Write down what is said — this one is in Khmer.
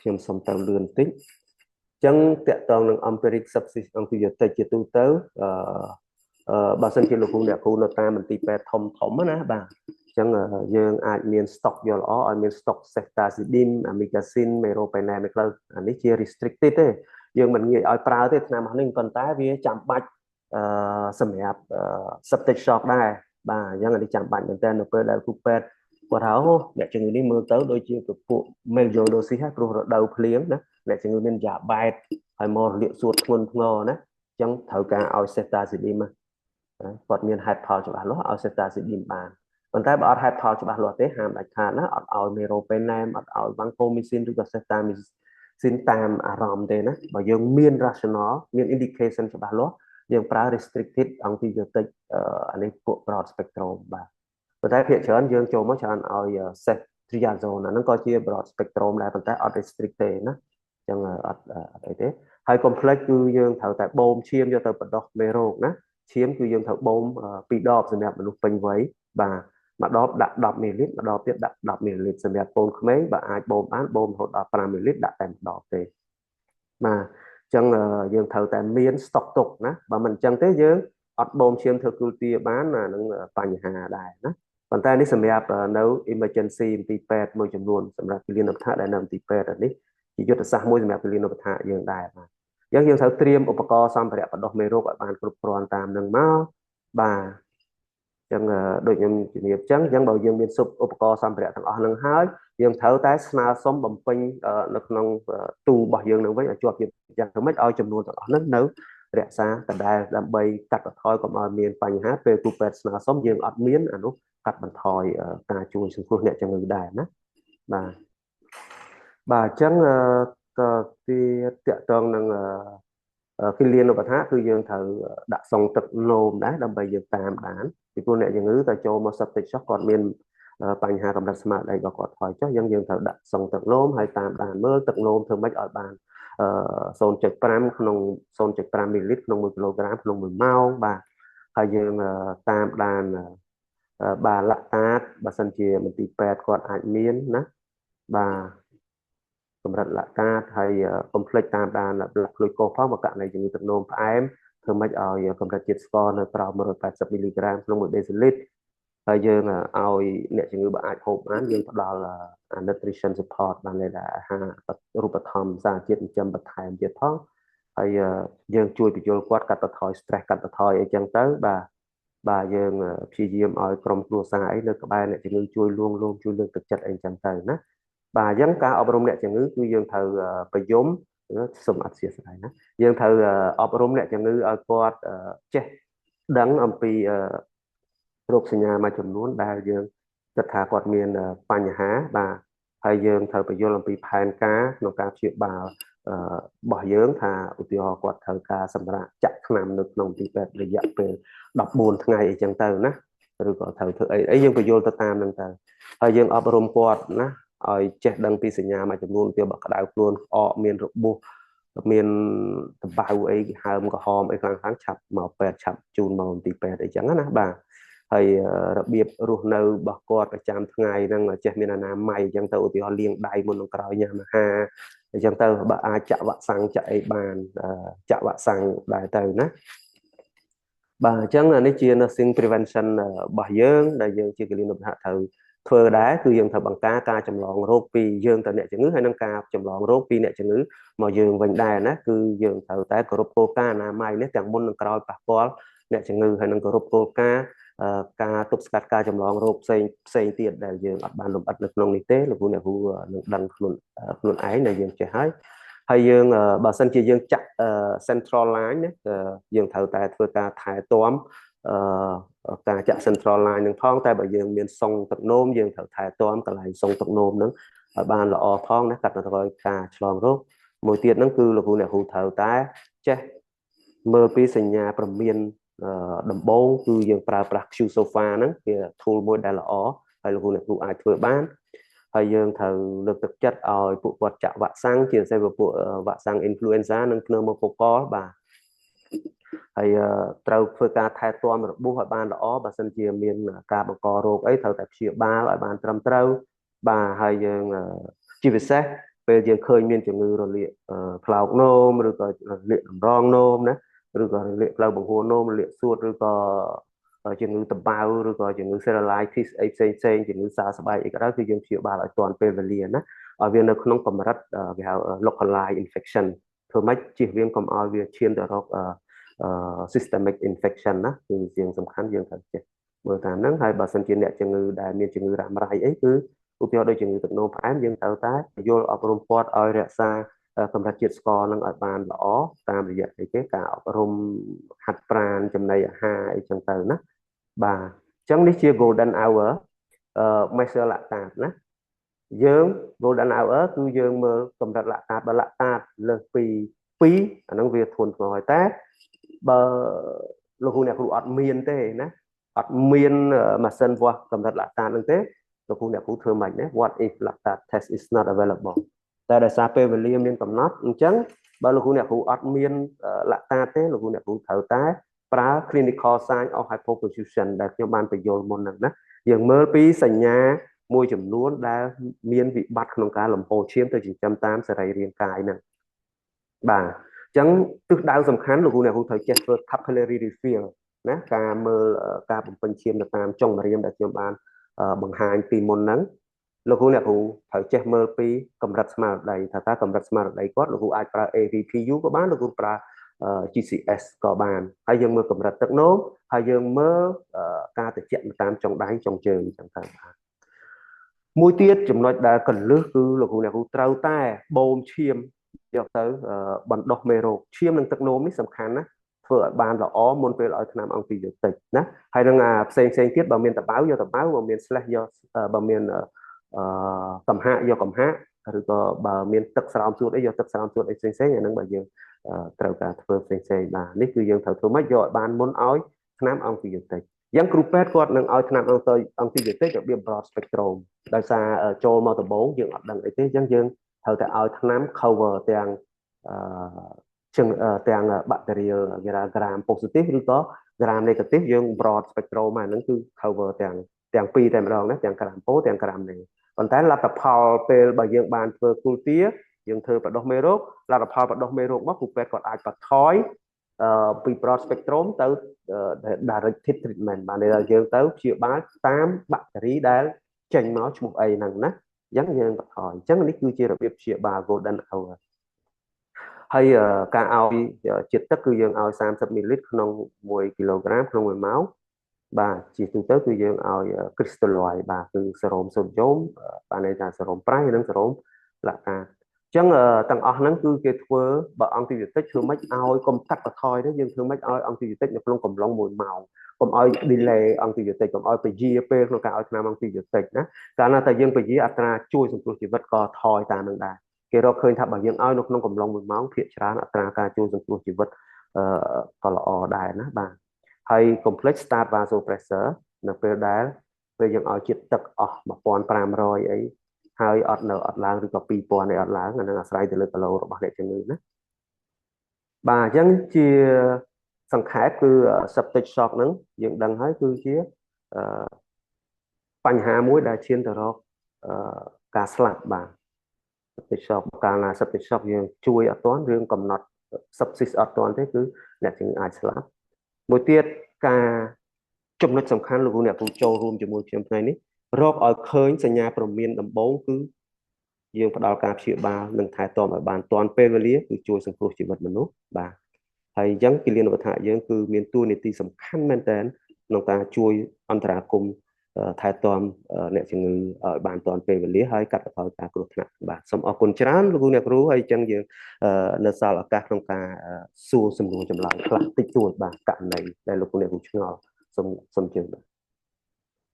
ខ្ញុំសូមទៅលឿនតិចអញ្ចឹងតកតងនឹង empiric sepsis antibiotic ជាទូទៅអឺអឺបើសិនជាលោកគ្រូអ្នកគ្រូនៅតាមមន្ទីរពេទ្យធំធំណាបាទអញ្ចឹងយើងអាចមាន stock យកល្អឲ្យមាន stock ceftazidime, amikacin, meropenem ឯខ្លះអានេះជា restricted ទេយើងមិនងាយឲ្យប្រើទេថ្នាំនេះប៉ុន្តែវាចាំបាច់អឺសម្រាប់ septic shock ដែរបាទអញ្ចឹងអានេះចាំបាច់មែនតើនៅពេលដែលគ្រូពេទ្យគាត់ថាអូអ្នកជំងឺនេះមើលទៅដូចជាពពួក melioidosis ហើយព្រោះរដូវភ្លៀងណាអ្នកជំងឺមានយ៉ាបែតហើយមករលាកសួតធ្ងន់ធ្ងរណាអញ្ចឹងត្រូវការឲ្យ ceftazidime គាត់មានហេតុផលច្បាស់លាស់ឲ្យ ceftazidime បានប៉ុន្តែបើអត់ហេតុផលច្បាស់លាស់ទេហាមដាច់ខាតណាអត់ឲ្យ meropenem អត់ឲ្យ vancomycin ឬក៏ ceftazidime តាមអារម្មណ៍ទេណាបើយើងមាន rational មាន indication ច្បាស់លាស់យើងប្រើ restricted antibiotic អានេះពួក broad spectrum បាទប៉ុន្តែភាគច្រើនយើងចូលមកច្រើនឲ្យ ceftriaxone អាហ្នឹងក៏ជា broad spectrum ដែរប៉ុន្តែអត់ restrict ទេណាអញ្ចឹងអត់អត់អីទេហើយ complex គឺយើងត្រូវតែបូមឈាមយកទៅបណ្ដុះមេរោគណាឈាមគឺយើងត្រូវបូមពីរដបសម្រាប់មនុស្សពេញវ័យបាទមួយដបដាក់10មីលីលីត្រមួយដបទៀតដាក់10មីលីលីត្រសម្រាប់កូនក្មេងបើអាចបូមបានបូមរហូតដល់5មីលីលីត្រដាក់តែម្ដងទេបាទអញ្ចឹងយើងត្រូវតែមានស្តុកទុកណាបើមិនអញ្ចឹងទេយើងអត់បូមឈាមធ្វើ culture បានអានឹងបញ្ហាដែរណាប៉ុន្តែនេះសម្រាប់នៅ emergency មន្ទីរពេទ្យមួយចំនួនសម្រាប់គិលានុបដ្ឋាកដែលនៅមន្ទីរពេទ្យនេះជាយុទ្ធសាស្ត្រមួយសម្រាប់គិលានុបដ្ឋាកយើងដែរបាទអញ្ចឹងយើងត្រូវត្រៀមឧបករណ៍សម្ភារៈបណ្ដុះមេរោគឲ្យបានគ្រប់គ្រាន់តាមនឹងមកបាទអញ្ចឹងដូចខ្ញុំជំរាបអញ្ចឹងអញ្ចឹងបើយើងមានសុបឧបករណ៍សម្ភារៈទាំងអស់នឹងហើយយើងត្រូវតែស្នើសុំបំពេញនៅក្នុងទូរបស់យើងនឹងវិញឲ្យជាប់ជាយ៉ាងម៉េចឲ្យចំនួនទាំងអស់ហ្នឹងនៅរក្សាដដែលដើម្បីកាត់បន្ថយកុំឲ្យមានបញ្ហាពេលគ្រូពេទ្យស្នើសុំយើងអត់មានអានោះកាត់បន្ថយការជួយសង្គ្រោះអ្នកជំងឺដែរណាបាទបាទអញ្ចឹងតទៀតតកតងនឹងគិលានុបដ្ឋាគឺយើងត្រូវដាក់សងទឹកនោមដែរដើម្បីយើងតាមដានពីព្រោះអ្នកជំងឺទៅចូលមក septic shock គាត់មានបញ្ហាកម្រិតស្មារតីរបស់គាត់ថយចុះយើងយើងត្រូវដាក់សងទឹកនោមហើយតាមដានមើលទឹកនោមធ្វើម៉េចឲ្យបាន0.5ក្នុង0.5មីលីលីត្រក្នុង1គីឡូក្រាមក្នុង1ម៉ោងបាទហើយយើងតាមដានបាទឡាក់តាតបើសិនជាមន្ទីរពេទ្យគាត់អាចមានណាបាទកម្រិតឡាក់តាតហើយកុំភ្លេចតាមដានប្លុយកូសផងបើករណីជំងឺទឹកនោមផ្អែមធ្វើម៉េចឲ្យកម្រិតជាតិស្ករនៅក្រោម180មីលីក្រាមក្នុង1ដេស៊ីលីត្រហើយយើងឲ្យអ្នកជំងឺបើអាចហូបបានយើងផ្ដល់ nutrition support បានន័យថាអាហាររូបត្ថម្ភសារជាតិចិញ្ចឹមបន្ថែមទៀតផងហើយយើងជួយបញ្យល់គាត់កាត់បន្ថយ stress កាត់បន្ថយអីចឹងទៅបាទបាទយើងព្យាយាមឲ្យក្រុមគ្រួសារអីនៅក្បែរអ្នកជំងឺជួយលួងលោមជួយលើកទឹកចិត្តអីចឹងទៅណាបាទអញ្ចឹងការអប់រំអ្នកជំងឺគឺយើងត្រូវប្រយមសូមអធិស្ឋានណាយើងត្រូវអប់រំអ្នកជំងឺឲ្យគាត់ចេះដឹងអំពីរោគសញ្ញាមួយចំនួនដែលយើងគិតថាគាត់មានបញ្ហាបាទហើយយើងត្រូវបញ្យល់អំពីផែនការក្នុងការព្យាបាលរបស់យើងថាឧទាហរណ៍គាត់ត្រូវការសម្រាប់ចាក់ថ្នាំនៅក្នុងទីពេទ្យរយៈពេល14ថ្ងៃអីចឹងទៅណាឬក៏ត្រូវធ្វើអីអីយើងបញ្យល់ទៅតាមហ្នឹងទៅហើយយើងអប់រំគាត់ណាឲ្យចេះដឹងពីសញ្ញាមួយចំនួនវាបើក្តៅខ្លួនក្អកមានរបួសមានដបៅអីហើមក្រហមអីខ្លាំងខ្លាំងឆាប់មកពេទ្យឆាប់ជូនមកមន្ទីរពេទ្យអីចឹងណាបាទហើយរបៀបរស់នៅរបស់គាត់ប្រចាំថ្ងៃហ្នឹងចេះមានអនាម័យអញ្ចឹងទៅឧទាហរណ៍លាងដៃមុននឹងក្រោយញ៉ាំអាហារអញ្ចឹងទៅបើអាចចាក់វ៉ាក់សាំងចាក់អីបានចាក់វ៉ាក់សាំងដែរទៅណាបាទអញ្ចឹងនេះជា nursing prevention របស់យើងដែលយើងជាគិលានុបដ្ឋាកត្រូវធ្វើដែរគឺយើងត្រូវបង្ការការចម្លងរោគពីយើងទៅអ្នកជំងឺហើយនិងការចម្លងរោគពីអ្នកជំងឺមកយើងវិញដែរណាគឺយើងត្រូវតែគោរពគោលការណ៍អនាម័យនេះទាំងមុននិងក្រោយប៉ះពាល់អ្នកជំងឺហើយនិងគោរពគោលការណ៍ការទប់ស្កាត់ការចម្លងរោគផ្សេងផ្សេងទៀតដែលយើងអត់បានលម្អិតនៅក្នុងនេះទេលោកគ្រូអ្នកគ្រូនឹងដឹងខ្លួនខ្លួនឯងដែលយើងចេះហើយហើយយើងបើសិនជាយើងចាក់ central line ណាយើងត្រូវតែធ្វើការថែទាំការចាក់ central line នឹងផងតែបើយើងមានសុងទឹកនោមយើងត្រូវថែទាំកន្លែងសុងទឹកនោមនឹងឲ្យបានល្អផងណាកាត់បន្ថយការឆ្លងរោគមួយទៀតហ្នឹងគឺលោកគ្រូអ្នកគ្រូត្រូវតែចេះមើលពីសញ្ញាព្រមានដំបូងគឺយើងប្រើប្រាស់ qSOFA ហ្នឹងជា tool មួយដែលល្អហើយលោកគ្រូអ្នកគ្រូអាចធ្វើបានហើយយើងត្រូវលើកទឹកចិត្តឲ្យពួកគាត់ចាក់វ៉ាក់សាំងជាពិសេសពួកវ៉ាក់សាំង influenza និង pneumococcal បាទហើយត្រូវធ្វើការថែទាំរបួសឲ្យបានល្អបើសិនជាមានការបង្ករោគអីត្រូវតែព្យាបាលឲ្យបានត្រឹមត្រូវបាទហើយយើងជាពិសេស ពេលយើងឃើញមានជំងឺរលាកផ្លោកនោមឬក៏រលាកតម្រងនោមណាឬក៏រលាកផ្លូវបង្ហួរនោមរលាកសួតឬក៏ជំងឺដំបៅឬក៏ជំងឺ cellulitis អីផ្សេងផ្សេងជំងឺសើស្បែកអីក៏ដោយគឺយើងព្យាបាលឲ្យទាន់ពេលវេលាណាឲ្យវានៅក្នុងកម្រិតគេហៅ localized infection ធ្វើម៉េចជៀសវាងកុំឲ្យវាឈានទៅរក systemic infection ណាគឺជាងសំខាន់យើងត្រូវចេះមើលតាមហ្នឹងហើយបើសិនជាអ្នកជំងឺដែលមានជំងឺរ៉ាំរ៉ៃអីគឺឧទាហរណ៍ដូចជំងឺទឹកនោមផ្អែមយើងត្រូវតែយល់អប់រំគាត់ឲ្យរក្សាកម្រិតជាតិស្ករនឹងឲ្យបានល្អតាមរយៈអីគេការអប់រំហាត់ប្រាណចំណីអាហារអីចឹងទៅណាបាទអញ្ចឹងនេះជា golden hour measure lactate ណាយើង golden hour គឺយើងមើលកម្រិត lactate បើ lactate លើសពី2អាហ្នឹងវាធ្ងន់ធ្ងរហើយតែបើលោកគ្រូអ្នកគ្រូអត់មានទេណាអត់មានម៉ាស៊ីនវាស់កម្រិត lactate ហ្នឹងទេលោកគ្រូអ្នកគ្រូធ្វើម៉េចណា What if lactate test is not available? តែដោយសារពេលវេលាមានកំណត់អញ្ចឹងបើលោកគ្រូអ្នកគ្រូអត់មាន lactate ទេលោកគ្រូអ្នកគ្រូត្រូវតែប្រើ clinical sign of hypoperfusion ដែលខ្ញុំបានបញ្យល់មុនហ្នឹងណាយើងមើលពីសញ្ញាមួយចំនួនដែលមានវិបត្តិក្នុងការលំហូរឈាមទៅចិញ្ចឹមតាមសរីរាង្គកាយហ្នឹងបាទអញ្ចឹងទិសដៅសំខាន់លោកគ្រូអ្នកគ្រូត្រូវចេះធ្វើ capillary refill ណាការមើលការបំពេញឈាមនៅតាមចុងម្រាមដែលខ្ញុំបានបង្ហាញពីមុនហ្នឹងលោកគ្រូអ្នកគ្រូត្រូវចេះមើលពីកម្រិតស្មារតីថាតើកម្រិតស្មារតីគាត់លោកគ្រូអាចប្រើ AVPU ក៏បានលោកគ្រូប្រើ GCS ក៏បានហើយយើងមើលកម្រិតទឹកនោមហើយយើងមើលការត្រជាក់តាមចុងដៃចុងជើងអញ្ចឹងទៅបាទមួយទៀតចំណុចដែលកលឹះគឺលោកគ្រូអ្នកគ្រូត្រូវតែបូមឈាមយកទៅបណ្ដុះមេរោគឈាមនិងទឹកនោមនេះសំខាន់ណាធ្វើឲ្យបានល្អមុនពេលឲ្យថ្នាំអង់ទីប៊ីយោទិកណាហើយនឹងអាផ្សេងផ្សេងទៀតបើមានតបៅយកតបៅបើមាន ស្លេសយកបើមានអឺកំហាកយកកំហាកឬក៏បើមានទឹកស្រោមសួតអីយកទឹកស្រោមសួតអីផ្សេងផ្សេងអាហ្នឹងបើយើងត្រូវការធ្វើផ្សេងផ្សេងបាទនេះគឺយើងត្រូវធ្វើម៉េចយកឲ្យបានមុនឲ្យថ្នាំអង់ទីប៊ីយោទិកយ៉ាងគ្រូពេទ្យគាត់នឹងឲ្យថ្នាំអង់ទីប៊ីយោទិករបៀប broad spectrum ដោយសារចូលមកដំបូងយើងអត់ដឹងអីទេអញ្ចឹងយើងត្រូវតែឲ្យថ្នាំ cover ទាំងអឺជាងទាំងបាក់តេរីគេថា gram positive ឬក៏ gram negative យើង broad spectrum អាហ្នឹងគឺ cover ទាំងពីរតែម្ដងណាទាំង gram po ទាំង gram neg ប៉ុន្តែលទ្ធផលពេលបើយើងបានធ្វើ culture យើងធ្វើបដុះមេរោគលទ្ធផលបដុះមេរោគមកគ្រូពេទ្យគាត់អាចបន្ថយពី broad spectrum ទៅ directed treatment បានន័យថាយើងទៅព្យាបាលតាមបាក់តេរីដែលចេញមកឈ្មោះអីហ្នឹងណាអញ្ចឹងយើងបន្ថយអញ្ចឹងនេះគឺជារបៀបព្យាបាល golden hour ហើយការឲ្យជាតិទឹកគឺយើងឲ្យ30មីលីលីត្រក្នុង1គីឡូក្រាមក្នុង1ម៉ោងបាទជាទូទៅគឺយើងឲ្យ crystalloid បាទគឺសេរ៉ូមសូដ្យូមបានន័យថាសេរ៉ូមប្រៃនិងសេរ៉ូមឡាក់តាអញ្ចឹងទាំងអស់ហ្នឹងគឺគេធ្វើបើអង់ទីប៊ីយោទិកធ្វើម៉េចឲ្យកុំកាត់បន្ថយទេយើងធ្វើម៉េចឲ្យអង់ទីប៊ីយោទិកនៅក្នុងកំឡុង1ម៉ោងកុំឲ្យ delay អង់ទីប៊ីយោទិកកុំឲ្យពជាពេលក្នុងការឲ្យថ្នាំអង់ទីប៊ីយោទិកណាកាលណាតែយើងពជាអត្រាជួយសង្គ្រោះជីវិតក៏ថយតាមនឹងដែរគេរកឃើញថាបើយើងឲ្យនៅក្នុងកំឡុង1ម៉ោងភាគច្រើនអត្រាការជួយសង្គ្រោះជីវិតអឺក៏ល្អដែរណាបាទហើយ complex start vasopressor នៅពេលដែលពេលយើងឲ្យជាតិទឹកអស់1500អីហើយអត់នៅអត់ឡើងឬក៏2000អីអត់ឡើងអានឹងអាស្រ័យទៅលើគីឡូរបស់អ្នកជំងឺណាបាទអញ្ចឹងជាសង្ខេបគឺ septic shock ហ្នឹងយើងដឹងហើយគឺជាបញ្ហាមួយដែលឈានទៅរកការស្លាប់បាទ septic shock កាលណា septic shock យើងជួយអត់ទាន់រឿងកំណត់ sepsis អត់ទាន់ទេគឺអ្នកជំងឺអាចស្លាប់មួយទៀតការចំណុចសំខាន់លោកគ្រូអ្នកគ្រូចូលរួមជាមួយខ្ញុំថ្ងៃនេះរកឲ្យឃើញសញ្ញាព្រមានដំបូងគឺយើងផ្ដល់ការព្យាបាលនិងថែទាំឲ្យបានទាន់ពេលវេលាគឺជួយសង្គ្រោះជីវិតមនុស្សបាទហើយអញ្ចឹងគិលានុបដ្ឋាកយើងគឺមានតួនាទីសំខាន់មែនទែនក្នុងការជួយអន្តរាគមន៍ថែទាំអ្នកជំងឺឲ្យបានទាន់ពេលវេលាហើយកាត់បន្ថយការគ្រោះថ្នាក់បាទសូមអរគុណច្រើនលោកគ្រូអ្នកគ្រូហើយអញ្ចឹងយើងនៅសល់ឱកាសក្នុងការសួរសំណួរចម្លើយខ្លះតិចតួចបាទករណីដែលលោកគ្រូអ្នកគ្រូឆ្ងល់សូមសូមជឿបាទ។